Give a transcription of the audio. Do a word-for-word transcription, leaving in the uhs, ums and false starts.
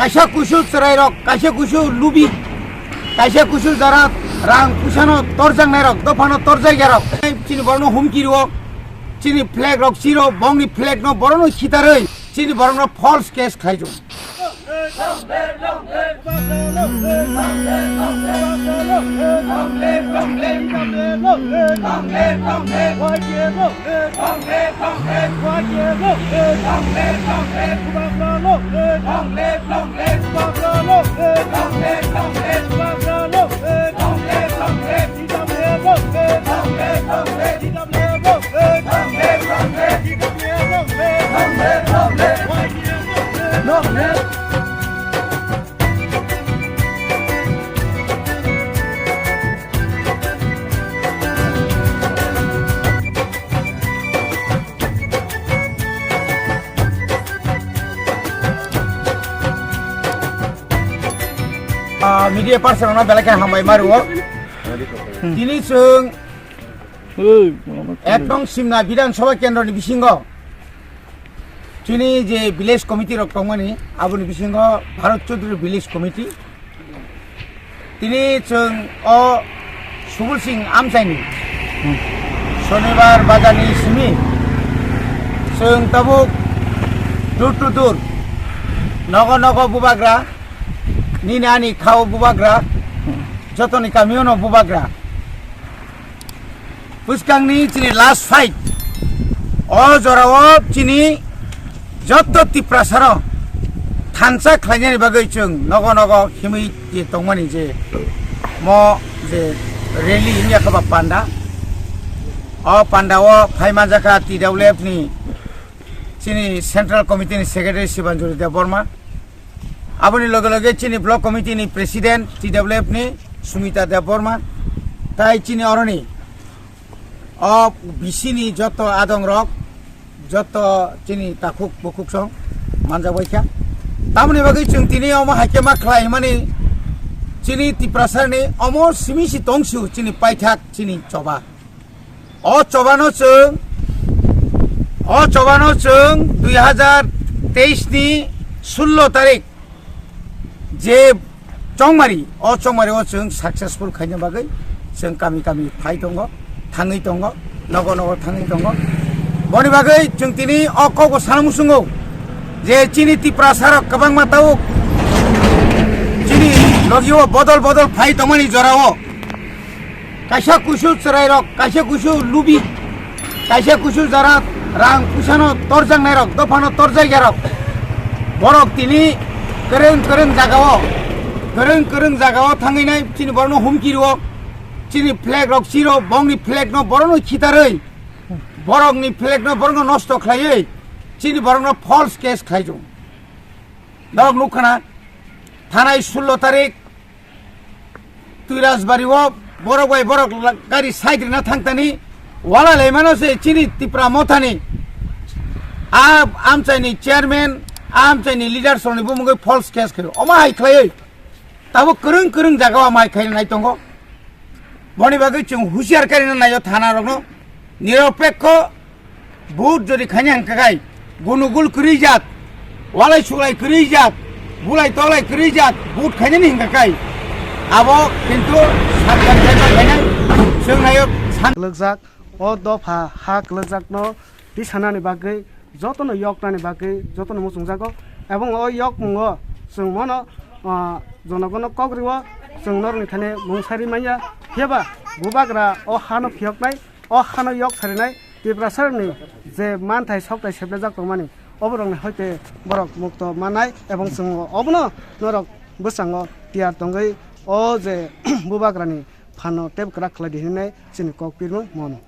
Kaisa kusu chwrairok, kaisa kusu lubi, kaisa kusu jara rang puisano torjaknairok, dophano torjakya rok. Chini borokno humki rwo, chini flag rok chiro, bongni flag no borokno khitarwi, chini borokno false case khlaijo. Ah, media person no belai khe hambai ma rwo. Tini chwng ek nong Simna Bidhan Sabha Kendro ni bisingo chini je village committee rok tongmani, aboni bisingo Bharat Chaudhary Village Committee. Tini chwng o Subul Singh amchaini Shonibar bazar ni simi chwng tabuk door to door, nogo nogo bubagra, nini ani khao bubagra, jotoni kamio no bubagra. Bwskangni chini last fight. O jorao chini jotto Tiprasano thansa khlainani bagwi chwng nogo nogo himwi je tongmani je mo je rally hinya khe ba panda. O panda o phai manjakha T W F ni chini Central Committee ni Secretary Sibanjori Debbarma. Aboni loge loge chini Block Committee ni President T W F ni Sumita Debbarma, tai chini oroni o B C ni joto adong rok, joto chini takhuk bukhuk song manjak bai kha. Tamoni bagwi chwng tini omo hai khe ma khlai himani chini Tiprasa ni omo simi si tongsu chini paithak chini choba. O chobano chwng, o chobano chwng dui hazar teis ni sullo tarik je chongmari, o chongmari o chwng successful khaina bagwi chwng kami kami phai tongo, thangwi tongo, nogo nogo thangwi tongo. Boni bagwi chwng tini o kokbo sana muchungo je chini Tiprasa rok kwbangma tabuk chini logi o bodol bodol phai tongmani jorao. Kaisa kusu chwrairok, kaisa kusu lubi, kaisa kusu jara rang puisano torjaknairok, dophano torjakyarok. Borok tini kwrwng kwrwng jagao, kwrwng kwrwng jagao thangwi nai chini borokno humki rwo, chini flag rok chiro, bongni flag no borokno khitarwi, borokni flag no borokno nosto khlaiwi, chini borokno false case khlaijo. Norok nukha na, thanai sullo tarik Tuirasbari o borok bai borok la-, gari side rina thangtani wala laimano se chini Tipra Mothani a amchaini chairman, a amchaini leaders rokni bumungwi false case khaio. Omo hai khlaiwi tabuk kwrwng kwrwng jagao amai khaina nai tongo. Boni bagwi chwng husiar karina naio thana rokno. Niropekho Vote jodi khaina hingka kai, gunugul kwrwi jat, walai suklai kwrwi jat, bulai toklai kwrwi jat, vote khainani hingka kai, abo kintu sarkar khaina khainai, chwng nayo san- Kwlwkjak, o dopha ha kwlwkjakno tisanani bagwi, jotono yoknani bagwi, jotono muchungjago, ebong o yokmungo chwng mono, ah, jonogono kok rwo, chwng norokni thani mung sari manya, phiyaba bubagra o hano phiyoknai, o hano yok sarinai Tiprasarokni je manthai sokthai seplejak tongmani, oborokni hoite borok mukto mannai, ebong chwng obono norok bwskango tiyar tongwi o je bubagrani phanno teb kwrak khlai di hinwi chini kok pirmung mono.